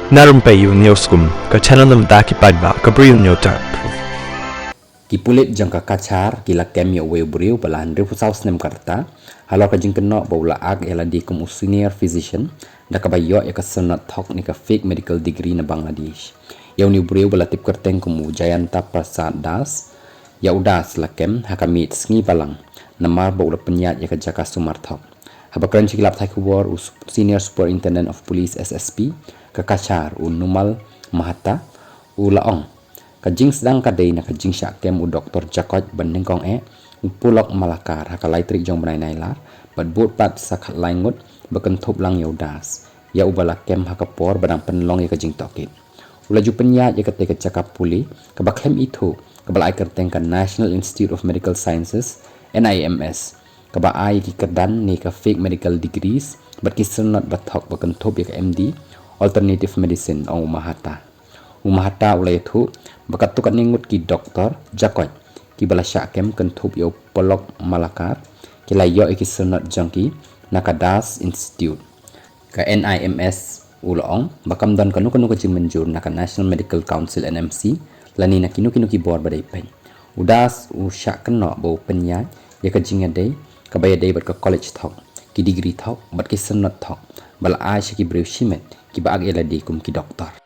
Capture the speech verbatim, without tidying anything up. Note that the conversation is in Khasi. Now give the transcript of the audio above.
Na rympei ïa u News Kum, ka channel na bynta ki paidbah, ka Bri u News Tap. Ki pulit jong ka Cachar ki la kem ïa uwei u briew ba la hynriewphew saw snem ka rta halor ka jingkynnoh ba u la ak ïa lade kum u senior physician da kaba ïoh ïa ka syrnod thok ne ka fake medical degree na Bangladesh. Ïa une u briew ba la tip kyrteng kum u Jayanta Prasad Das, ïa u Das la kem ha ka miet sngi Balang namar ba u la pynïaid ïa ka jaka sumar thok. Haba kren sha ki lad pathai khubor u Sup-, Senior Superintendent of Police, S S P, ka Cachar, u Numal Mahatta, u la ong, ka jingsdang ka dei na ka jingshah kem u Doktor Jakoit ba nyngkong eh u Pulok Malakar ha ka lai tarik jong u bnai Nailar bad bud pat sa khatlai ngut ba kynthup lang ïa u Das, ïa uba la kem ha ka por ba dang pynlong ïa ka jingtohkit. U la ju pynïaid ïa katei ka jaka pule kaba khlem ithuh kaba la ai kyrteng ka National Institute of Medical Sciences, N I M S, kaba ai ïa ki kyrdan ne ka fake medical degrees bad ki syrnod ba thok ba kynthup ïa ka M D, Alternative Medicine, ong u Mahatta. U Mahatta u la ïathuh ba katto katne ngut ki doktor Jakoit kiba la shah kem kynthup ïa u Pulok Malakar ki la ïoh ïa ki syrnod jong ki na ka Das Institute. Ka N I M S u la ong ba kam don kano kano ka jingmynjur na ka National Medical Council, N M C, lane na kino kino ki bor ba dei peit. U Das u shah kynnoh ba u pynïaid ïa ka jingïadei kaba ïadei bad ka college thok, ki degree thok bad ki syrnod thok ba la ai sha ki briew shimet kiba ak ïa lade kum ki doktor.